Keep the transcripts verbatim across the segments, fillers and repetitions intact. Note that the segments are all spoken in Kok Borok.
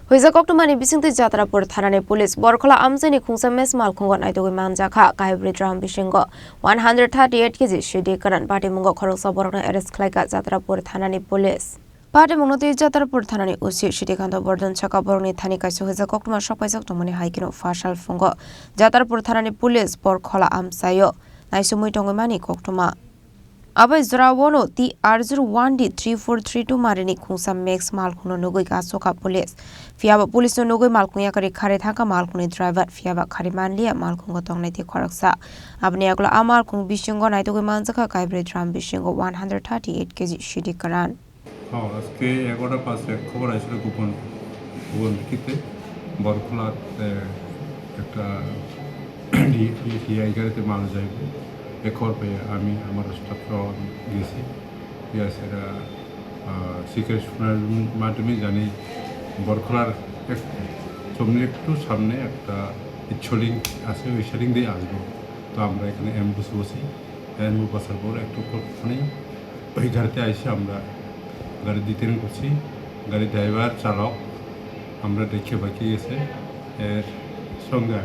Huijak koktwmani bisingtwi Jatrapur thanani police Borkhola amchaini khungsa mess malkhungo naitugwi manjakha. Kaibri drum bisingo one hundred thirty eight kg sidi kwran patimungo khoroksa borokno arrest khlaikha Jatrapur thanani police. Patimungno twi Jatrapur thanani O C Srikanto Bordon saka borokni thani kaisa huijak koktwma sokpaijak tongmani hai kheno phasal phungo Jatrapur thanani police Borkhola amchaio naisumwi tongwi mani koktwma. Abai jora wono T R zero one D three four three two marini khungsa mess malkhungno nugwi kasokha police. Phiyaba police no nugwi malkhung yakari khari thangkha malkhungni driver, phiyaba khari manliya malkhungo tongnai tei khoroksa. Aboni yagulo a malkhung bisingo naitugwi manjakha kaibri drum bisingo one hundred thirty eight kg sidi kwran. হ্যাঁ, আজকে এগারোটা পাঁচে এক খবর আসছিল গোপন, গোপন ভিত্তিতে বরখোলাতে একটা ডি-, ডিআই গাড়িতে মাল যাইব। এ খবর পেয়ে আমি আমার স্টাফরাও গেছি। গিয়ে সেটা, আহ, সিক্রেট শোনার মাধ্যমে জানি বরখোলার এক, চমনি একটু সামনে একটা ইচ্ছলিং আছে, ওই ইচ্ছলিং দিয়ে আসবো। তো আমরা এখানে অ্যাম্বুশ বসি। অ্যাম্বুশ বসার পর একটু পরক্ষণেই ওই গাড়িতে আইসে আমরা গাড়ি ডিটেন করছি। গাড়ি ড্রাইভার, চালক আমরা দেখে বাকি গেছে। এর সঙ্গে,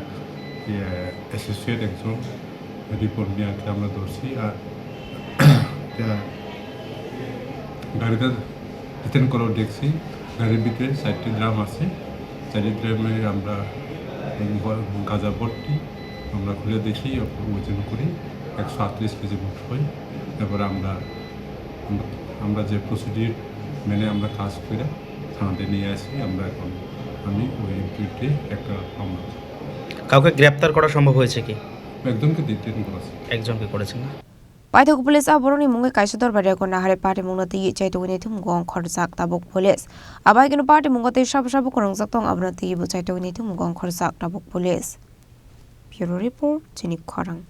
ইয়ে, অ্যাসোসিয়েট একজন রিপোর্ট নিয়ে আর কি আমরা ধরছি। আর এটা গাড়িটা ডিটেন করাও দেখছি। গাড়ির ভিতরে চারটি ড্রাম আছে। চারটি ড্রামে আমরা এই ব-, গাঁজা ভর্তি। আমরা খুলে দেখি, ওজন করি একশো আটত্রিশ কেজি মোট হয়। এরপরে আমরা, আমরা যে প্রসিডিউর মেনে আমরা কাজ করে থানাতে নিয়ে আসি। আমরা এখন, আমি ওই এমপিতে একটা মামলা। কাউকে গ্রেপ্তার করা সম্ভব হয়েছে কি? একজনকে ডিটেন করা আছে। একজনকে করেছেন না? Paithak police a borokni mungwi kaisa dorbar rego nahare patimungno twiwi chaitugwi naithumgo ongkhorjak tabuk police. Abai kheno patimungno tei sabo sabo kwrwngjak tong abono twiwi bo chaitugwi naithumgo ongkhorjak tabuk police. Bureau report, chini khorang.